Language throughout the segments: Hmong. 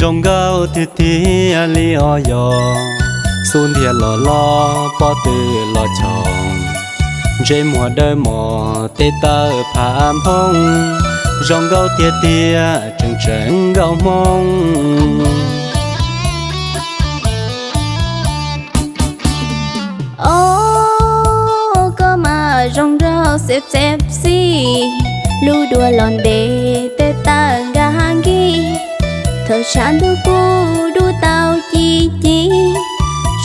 Zoo nkauj tiag tiag li os yog, xub ntiag los loj pob tw los chom, ntsej muag dawb mos tes taw phav nphoo, zoo nkauj tiag tiag tseem tseem nkauj Hmoob. Os, koj mas zoo nraug xeeb xeeb xij, lub duav los ntev tes taw nkag nkig, thawj tshav ntuj kuj dub tau ci ci,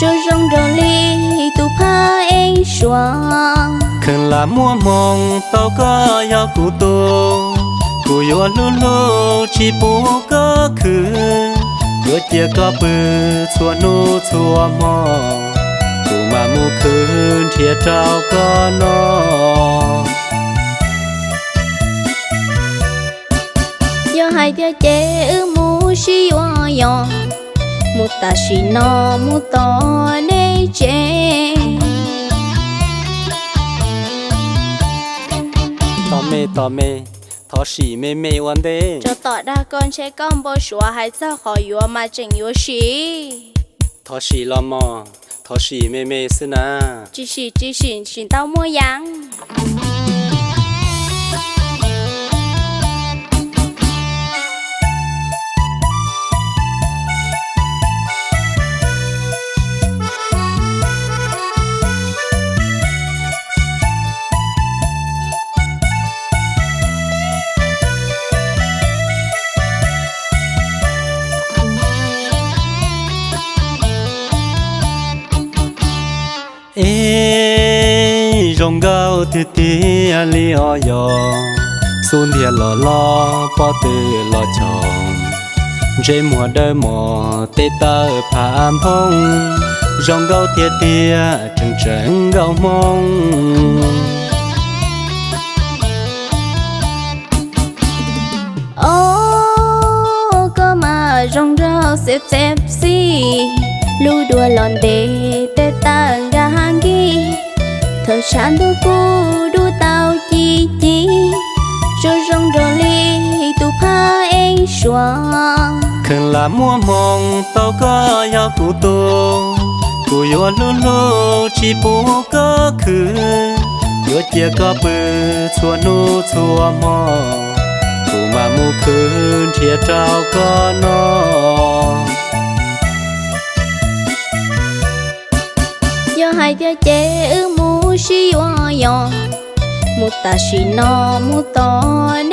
zoo zoo nraug li tus phab eeb suav. Kheev lam muaj hmoo tau koj yog kuv tug, kuv yuav hlub hlub tsis pub koj khwv, yuav cia koj pw txhua hnub txhua hmo, kuv mam mus khwv nrhiav rau koj noj. Yog hais tiag ces wb mus sib yuav yos, mus tam sim no mus tom nej tsev. Tos me, tos me, thov sim me me ua ntej. Tsov tom dag koj ntshe koj npau suav hais txog qhov yuav mas tseem yuav sim. Thov sim los mog, thov sim me me xwb na. Tsis sim, tsis sim, sim tau muaj yam. Ib, zoo nkauj tiag tiag li os yog, xub ntiag los loj pob tw los chom, ntsej muag dawb mos tes taw phav nphoo, zoo nkauj tiag tiag tseem tseem nkauj Hmoob. Os, koj mas zoo nraug xeeb xeeb xij, lub duav los ntev tes taw nkag nkig, thawj tshav ntuj kuj dub tau ci ci, zoo zoo nraug li tus phab eeb suav. Kheev lam muaj hmoo tau koj yog kuv tug, kuv yuav hlub hlub tsis pub koj khwv, yuav cia koj pw txhua hnub txhua hmo, kuv mam mus khwv nrhiav rau koj noj. Yog hais tiag ces wb mus sib yuav yos, mus tam sim no mus tom